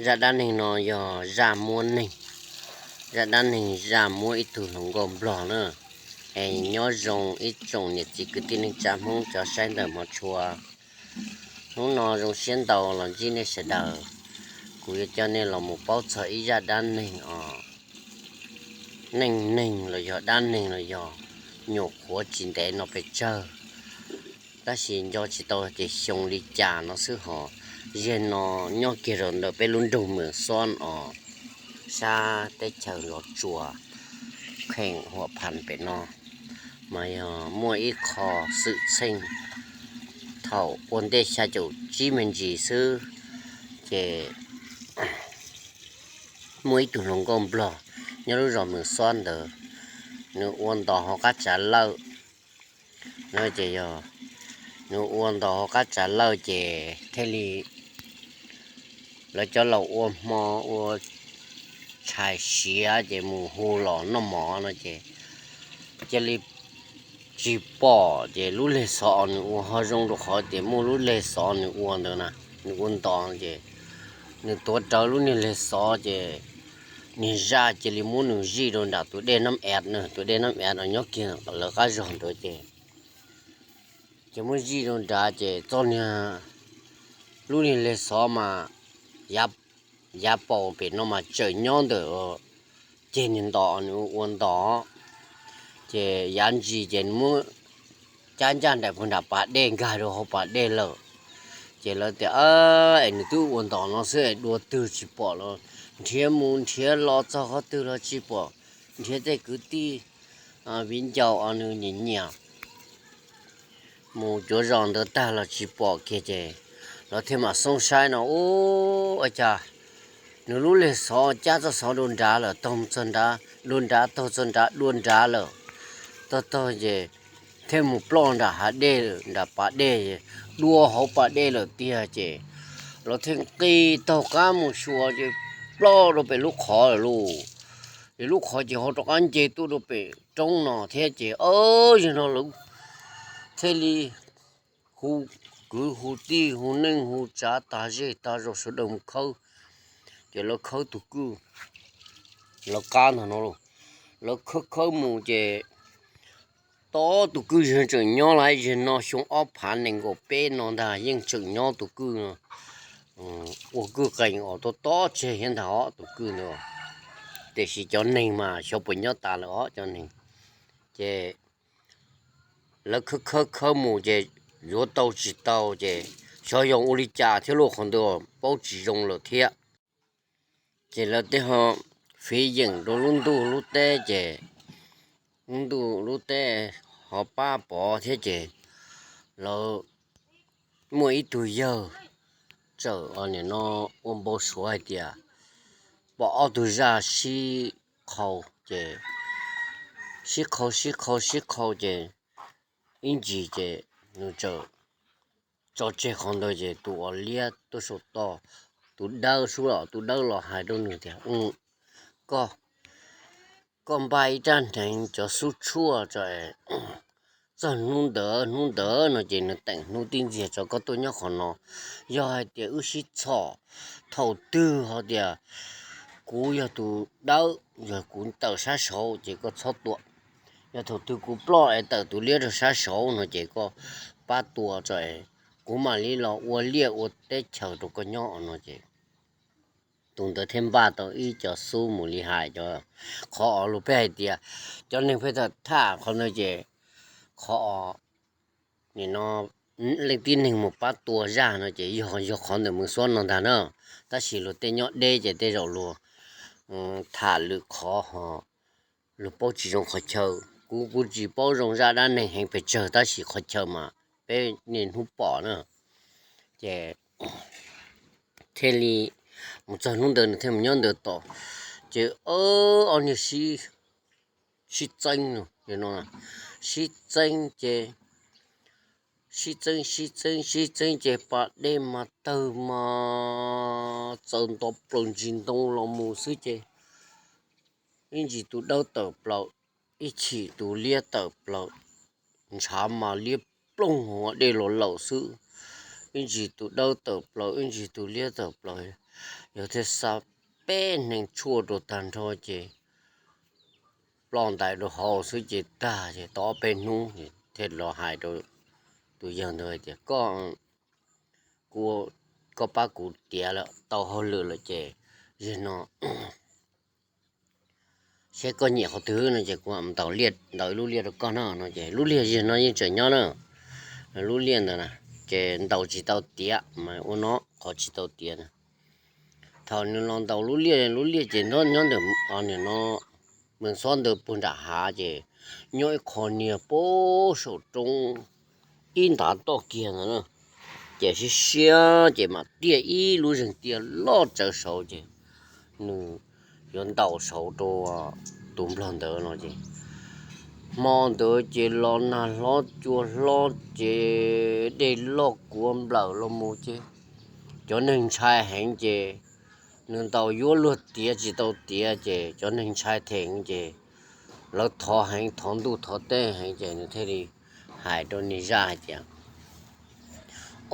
Zaj dab neeg no yog zaj muab neeg, zaj dab neeg zaj muab ib tug hluas nkauj nplog na. Es nyob zoo ib tsoom niam txiv kwv tij neej tsa Hmoob cov saib ntawm hmov tshua. Hnub no zoo siab ntau los ntsib nej sawv daws. Kuv yuav coj nej los mus paub txog ib zaj dab neeg os, neej neeg los yog dab neeg los yog nyuam qhuav tsis ntev no pes tsawg, tab sis nco tsis tau tias xyoo li cas no xwb hos. Zaj no nyob kiag rau ntawm peb lub nroog Mws Xob os, sab teb chaws Los Tsuas, kheem Huam Phas pem no, mas yog muaj ib qho xwm txheej thaum ua ntej xya caum tsib me ntsis xwb, ces muaj ib tug hluas nkauj nplog nyob lub zos Mws Xob ntawd, nws ua ntos hauv qab tsav lawj no ces yog nws ua ntos hauv qab tsav lawj ces thiaj li lawv cov laus ua hmo ua tshais siav ces mus hu los noj mov no ces cia li tsis pom ces lub leg xov nws ua ho zoo rau qhov tias muaj lub leg xov nws ua ntawd na, nws ua ntos ces nws tuav rawv lub niag leg xov ces niag zaj cia li muab nws zij rau nram tus dej Nab Ev na, tus dej Nab Ev no nyob kiag lawv qab zog ntawd ces, ces muab zij rau nrad ces txoj niag, lub niag leg xov mas yav paus pem no mas tseem nyob ntawm ceg niag ntos nws ua ntos, ces yav ntsis ces nws muab cab ncaj nraim puag nram pas dej nkag rau hauv pas dej lawm. Ces lawv tias es nws twb ua ntos no xwb es dua twg tsis pom los nrhiav mus nrhiav los txog qhov twg los tsis pom, nrhiav tej kwv tij viv ncaus nws nyiam nyiam mus cuav zos ntawd tag los tsis pom kiag ces lawv thiaj mam xoob saib no ua cas nws lub leg xov cab txoj xov dua nrad lawm, taug txoj nrad dua nrad, taug txoj nrad dua nrad lawm, taug taug ces thiaj mus ploj nram hav dej, nram pas dej, dua hauv pas dej lawm tiag ces lawv thiaj nqis taug qab mus xyuas ces ploj rau pem lub qhov lawm lauj. Es lub qhov ces ho rov qab nce tuaj rau pem roob no thiab ces, o, yog no lawv thiaj li hu kwv hu tij hu neej hu tsav tag zej tag zos sawv daws mus khawb. Ces lawv khawb tus kwj, lawv qab ntag no lauj, lawv khawb khawb mus ces tau tus kwj yeej tseem nyob lawm, yog no xyoo ob phav nees nkaum peb no ntag yeej tseem nyob tus kwj no. Ua kwj qees os, tau tob tseg thiab ntag os tus kwj ntawd. Tiam sis cov neeg mas xyov puas nyob tas lawm os cov neeg. Ces lawv khawb khawb khawb mus ces yuav tau tsis tau ces xyov yog ua li cas thiab lauj, qhov ntawd paub tsis zoo lawm thiab. Ces lawv thiaj ho fiv yeem rau lub ntuj lub teb ces lub ntuj lub teb ho pab pov thiab ces lawv muaj ib tug yawg txawm nim no ua npau suav hais tias pom ob tug zaj sib qhau ces sib qhau sib qhau sib qhau ces ib ntsis ces nws txawm tso tseg qhov ntawd ces tus uas liab tuaj saum toj, tus dawb xwb los tus dawb los hais rau nws tias, koj, koj npaj ib rab hneev cov xub tshuaj tso, txog hnub ntawd hnub ntawd no ces nws teem hnub tib ntxiag tso koj tuaj nyob qhov no. Yog hais tias wb sib txhom thaum twg ho tias kuv yog tus dawb, yog kuv tawm sab saud ces koj txhob tua. Yog thaum twg kuv ploj es tawm tus liab rau sab saud no ces koj pab tua tso, kuv mam li los ua liaj ua teb chaws rau koj nyob no ces tus ntawd thiaj npaj tau ib co xub mus li hais cov, qhov uas luag peb hais tias cov neeg peb tham qhov ntawd ces qhov nim no leej tib neeg mus pab tua zaj no ces yog, yog qhov ntawm Mws Xob no ntag na. Tab sis luag tej nyob deb ces tej zaum luag tham lwm qhov ho luag paub tsis zoo qhov chaw. Kuv, kuv tsis paub zoo zaj dab neeg heev pes tsawg tab sis qhov chaw mas peb niaj hnub pom na. Ces thiaj li mus txog hnub ntawd nws thiaj mus nyob ntawd tos. Ces ob niag sib, sib txeeb no, sib txeeb ces, sib txeeb sib txeeb sib txeeb ces pas dej mas tawg mas txawm nto plaws ntsis ntoo los mus xwb ces ib ntsis tus dawb tawm plaws, ib chim tus liab tawm plaws, ntshav mas liab ploog hauv dej los lawm xwb. ib ntsis tus dawb tawm plaws, ib ntsis tus liab tawm plaws. Yawg thiaj xa peb hneev tshuaj rau tag nrho ces ploj ntais rau hauv xwb ces tag. Ces tau ob peb hnub thiaj los hais rau tus yawg ntawd hais tias, Koj, kuv, koj pab kuv tiav lawm, tau hauj lwm lawm ces zaum no seb koj nyiam qhov twg no ces kuv mam ntaus, ntaus ib lub liaj rau koj no no. Ces lub liaj zaum no yeej tseem nyob na, lub liaj ntawd na, ces ntaus tsis tau tiav mas ua no qhov tsis tau tiav na. Thaum nws los ntaus lub liaj, lub liaj ces nyob ntawm no, Mws Xob ntawd puag nram hav ces nyob ib qho niag puag saum roob ib ntav toj kiag ntawd na. Ces siab siab ces mam tiaj ib lub zeeg tiaj loj tsawv saud ces nws yuav ntaus saud rau tus nplog ntawd no ces hmo ntawd ces los nag hlob cua hlob ces dej loj kuav nplawm los mus ces cov neeg ntshai heev ces nws ntaus yuav luag tiav tsis tau tiav ces cov neeg ntshai heev ces lawv thov heev, thov ntuj thov teb heev ces nws thiaj li hais rau niag zaj hais tias,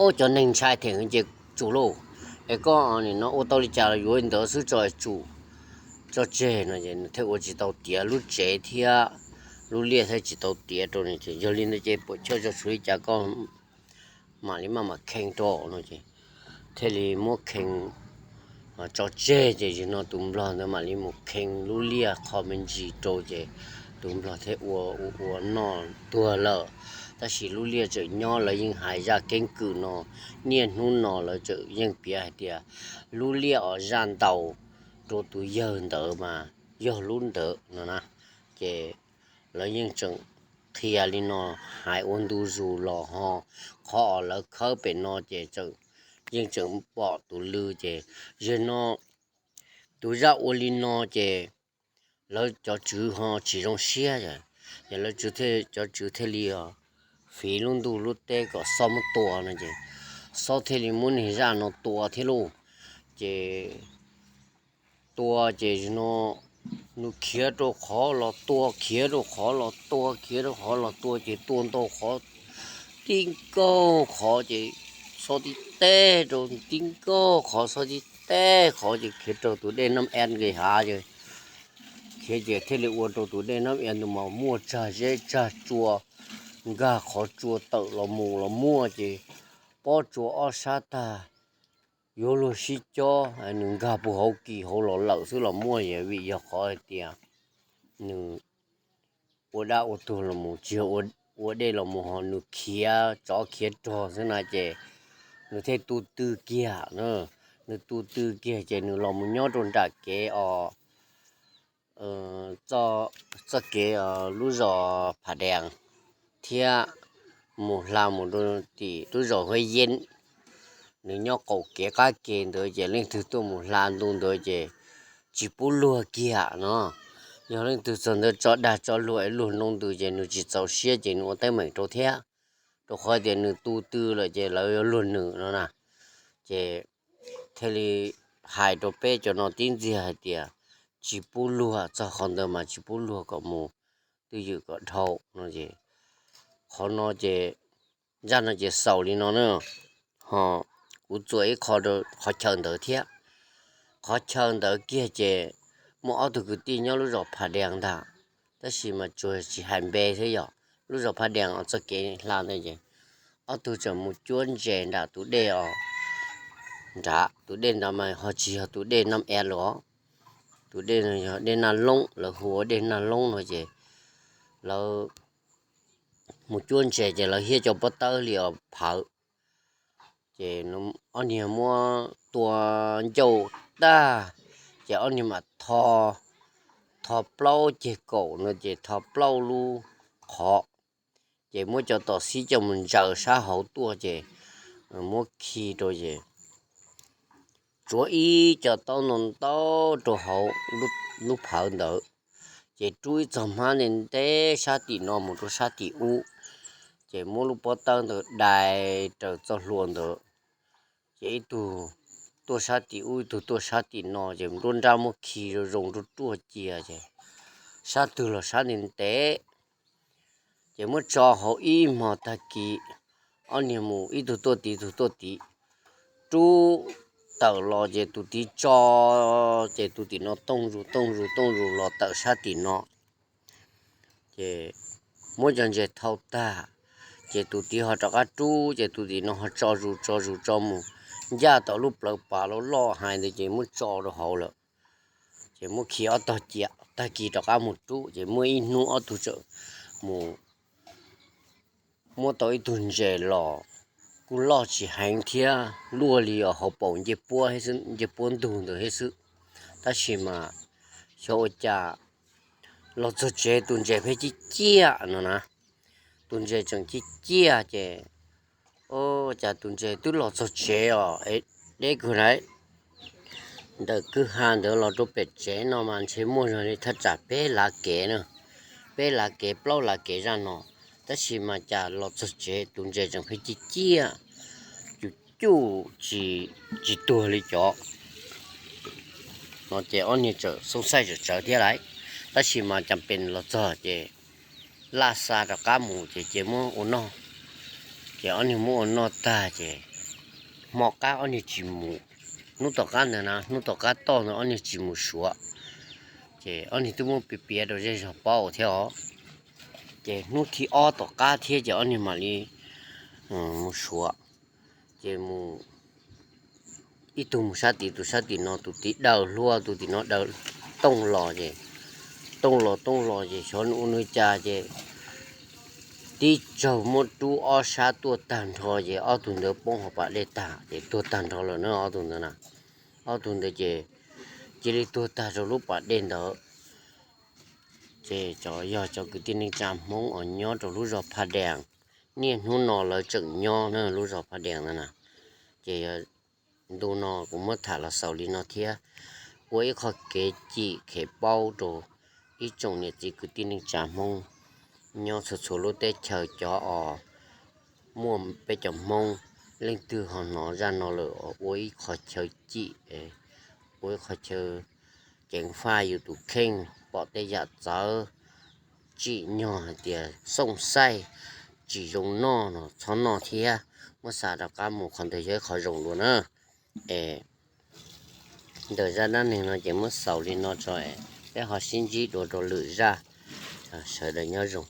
Ob, cov neeg ntshai heev ces tsum lauj, es koj nim no ua tau li cas los yuav li ntawd xwb tso es tsum tso tseg no es nws thiaj ua tsis tau tiav lub tsev thiab lub liaj thiaj tsis tau tiav rau nws ces, Yog li ntawd ces puam chawj tso tshuav li cas koj mam li maj mam khee rau no ces thiaj li muab khee tso tseg ces zaum no tus nplog ntawd mam li mus khee lub liaj qho me ntsis rau ces tus nplog thiaj ua ua noj tuag lawm. Tab sis lub liaj tseem nyob, lawv yeej hais zaj keeb kwm no, niaj hnub no lawv tseem yeej piav hais tias lub liaj uas zaj ntaus rau tus yawg ntawd mas yog lub ntawd no na. Ces lawv yeej tseem qhia li no, hais ua ntu zus los ho qhov uas lawv khawb pem no ces yeej tseem pom tus lw ces zaum no tus zaj ua li no ces lawv cov tswv ho tsis zoo siab, ces lawv, cov tswv thiaj li fiv lub ntuj lub teb kom Xob muab tua no ces Xob thiaj li muab niag zaj no tua thiab lauj. Ces tua ces zaum no nws khiav rau qhov los tua, khiav rau qhov los tua, khiav rau qhov los tua ces tua ntau qhov, tib nkaug qhov ces Xob tib teg rau, tib nkaug qhov Xob tib teg qhov ces khiav rau tus dej Nab Ev nqis hav ces khiav ces thiaj li ua rau tus dej Nab Ev ntawd mas muaj tsag zeb tsag tsua, nkag qhov tsua tawm los mus los muaj ces pob tsua ob sab tag yuav luag sib cob, nws nkag puag hauv kis hauv los lawm xwb los muaj, vim yog qhov hais tias nws ua dab ua tuag los mus tsis yog ua dej los mus ho nws khiav tsov khiav rog xwb na ces nws thiaj tu tw kiag na. Nws tu tw kiag ces nws los mus nyob rau nram kev os, txoj kev lub zos Phas Dees thiab mus hla mus rau tim lub zos Huab Yeeb. Nws nyob qaum kev qab ke ntawd ces leej twg tuaj mus hla ntu ntawd ces tsis pub luag kiag no. Yog leej twg txog ntawd tso dag tso luag es luag nroo ntws ces nws tsis txaus siab ces nws ua teeb meem rau thiab, rau qhov tias nws tu tw lawm ces lawv yuav luag nws no na. Ces thiaj li hais rau peb cov no tib ntxiag hais tias tsis pub luag, txog qhov ntawd mas tsis pub luag kom mus twj ywm kom dhau no es, qhov no ces, zaj no ces xaus li no na. Ho kuv txuas ib qho rau qhov chaw ntawd thiab. Qhov chaw ntawd kiag ces muaj ob tug kwv tij nyob lub zos Phas Dees ntag, tab sis mas tsuas tsis hais npe thiab yog lub zos Phas Dees txoj kev hla ntawd ces ob tug tseem mus cuab ntses nram tus dej os. Nram tus dej ntawd mas ho tsis yog tus dej Nab Ev los, tus dej no yog dej Naj Loob, lawv hu ua dej Naj Loob no ces lawv mus cuab ntses ces lawv hiab cov pob tawb li os phawv. Ces ob niag muab tua ncauj tag, ces ob niag mam tho, tho plaub ceg kaum no ces tho plaub lub qhov, ces muab cov tom xib coj mus ntsaws sab hauv tuaj ces muab khi rau ces tsuav ib co taub ntoo ntau rau hauv lub phawv ntawd, ces rub ib txog hmab ntev ntev sab tim no mus rau sab tim ub, ces muab lub pob tawb ntawd dai raws txoj hlua ntawd, ces ib tug tuaj sab tim ub ib tug tuaj sab tim no ces nruab nrab muab khi zoo zoo ruaj ruaj cia ces sab twg los sab ntev ntev. Ces muab tso hauv ib hmos tag kis, ob niag mus ib tug tuaj tid ib tug tuaj tid, rub tawm los ces tus tid tso, ces tus tim no tooj zus tooj zus tooj zus los tawm sab tim no, ces muab cov ntses thau tag, ces tus tid ho rov qab rub, ces tus tim no ho tso zus tso zus tso mus ncaj tom lub plawv pas loj loj hais ntawd ces muab tso rau hauv lawm. Ces muab khi ob tog cia, tag kis rov qab mus rub, ces muaj ib hnub ob tug txawm mus muab tau ib tug ntses los kuj loj tsis heev thiab, luaj li os hauv paus ncej puab, ncej puab ntug ntawd thiab xwb. Tab sis mas xyov ua cas los txog tsev tus ntses pheej ciaj ciaj no na. Tus ntses tseem ciaj ciaj ces, o, cas tus ntses twb los txog tsev os, deb kawg na. Ntawm kwj ha ntawd los rau pem tsev no mas ntshe muaj zog li thaj tsam peb lav kev na, peb lav kev plaub lav kev zaj no. Tab sis mas cas los txog tsev tus ntses tseem pheej ciaj ciaj, cuj cuj tsis, tsis tuag li cov no ces ob niag txawm xooj xaij tsawv tsawv thiab lauj. Tab sis mas cas pes los txog ces laj xa rov qab mus ces cia muab ua noj. Ces ob niag muab ua noj tag ces hmo qab ob niag tsis mus, hnub tom qab ntawd na, hnub tom qab toj ntawd ob niag tsis mus suav. Ces ob niag twb muab piav piav rau zej zog paub thiab os. Ces hnub thib ob tom qab thiab ces ob niag mam li mus suav. Ces mus ib tug mus sab tid, tus sab tim no, tus tid daws hlua, tus tim no daws tooj los ces, tooj los tooj los ces xyov nws ua nws cas ces tib tsaug muab rub ob sab tuaj tag nrho ces ob tug ntawd poob hauv pas dej tag ces tuag tag nrho lawm na ob tug ntawd na. Ob tug ntawd ces cia li tuag tag rau lub pas dej ntawd. Ces cov yog cov kwv tij neej tsa Hmoob uas nyob rau lub zos Phaj Dees, niaj hnub no lawv tseem nyob na lub zos Phaj Dees ntawd na. Ces ntu no kuv muab tham los xaus li no thiab, ua ib qho kev cim kev paub rau ib tsoom niam txiv kwv tij neej tsa Hmoob nyob txhua txhua lub teb chaws, cov os muaj peb cov Hmoob leej twg ho hnov zaj no lawm ua ib qho chaw cim, ua ib qho chaw ceev faj yus tus kheej pom tej yam txawv, tsim nyog hais tias xooj xaij tsis zoo noj no txhob noj thiab, muab xa rov qab mus, qhov ntawd yog ib qho zoo dua na. Es ntawm zaj dab neeg no ces muab xaus li no tso, peb ho sib ntsib dua rau lwm zaj. Sawv daws nyob zoo.